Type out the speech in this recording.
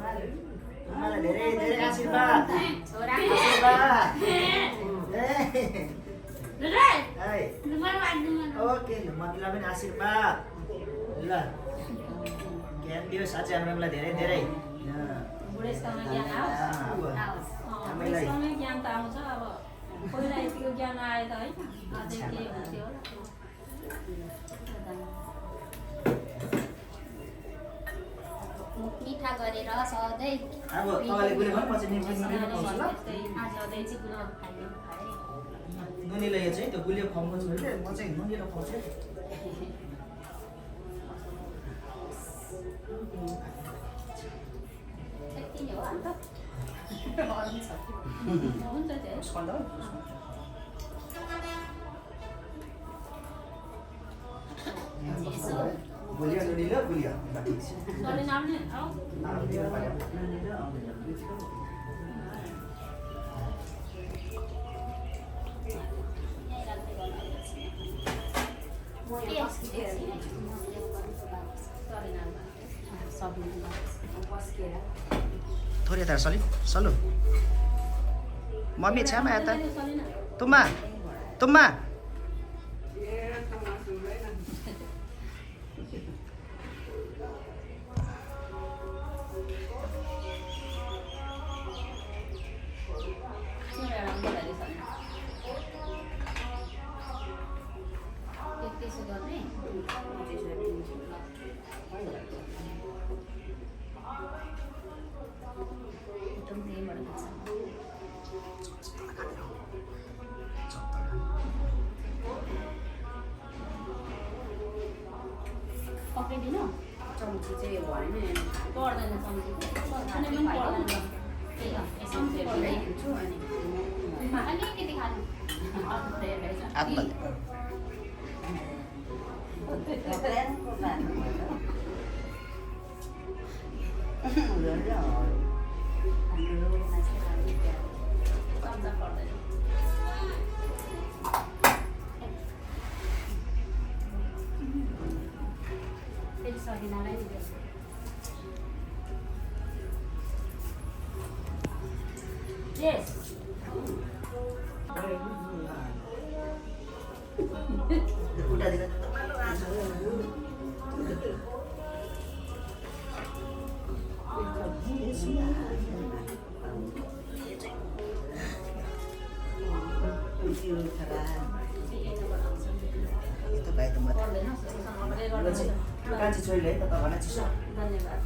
मलाई धेरै धेरै आशीर्वाद ओके मतिलाई पनि आशीर्वाद ल ज्ञान दियो साँच्चै हामीलाई धेरै धेरै बुढेसकालमा ज्ञान आओस् बुढेसकालमै ज्ञान त आउँछ अब पहिला यतिको ज्ञान आयो त है अझै के हुन्थ्यो मिठा गरेर सधैँ अब तपाईँले गुलियो भने पछि निम्ति नुनिलो खुवाउँछु ल सधैँ चाहिँ गुलियो खाने खाएँ नुनिलो यो चाहिँ त्यो गुलियो खुवाउनु छोडेर म चाहिँ नुनिलो खुवाउँछु यति नै हो अन्त हुन्छ त्यो गुलियो नुनिलो गुलियो ठिक छ सरले नाम नि आऊ थोरै तार सली सलु मम्मी छ्यामा यता तुम्मा तुम्मा त्यसो गर्ने पक्रिदिनु चम्ची चाहिँ भएन पर्दैन चम्ची खाने पनि पर्दैन त्यही हो चम्ची ल्याइदिन्छु अनि अलिकति खानु आत्मा चम्चा पर्दैन फेरि सकिनालाई नि यस उठाइदिनु यो त भाइ त म पर्दैन कान्छी छोरीले है त भन चिसो धन्यवाद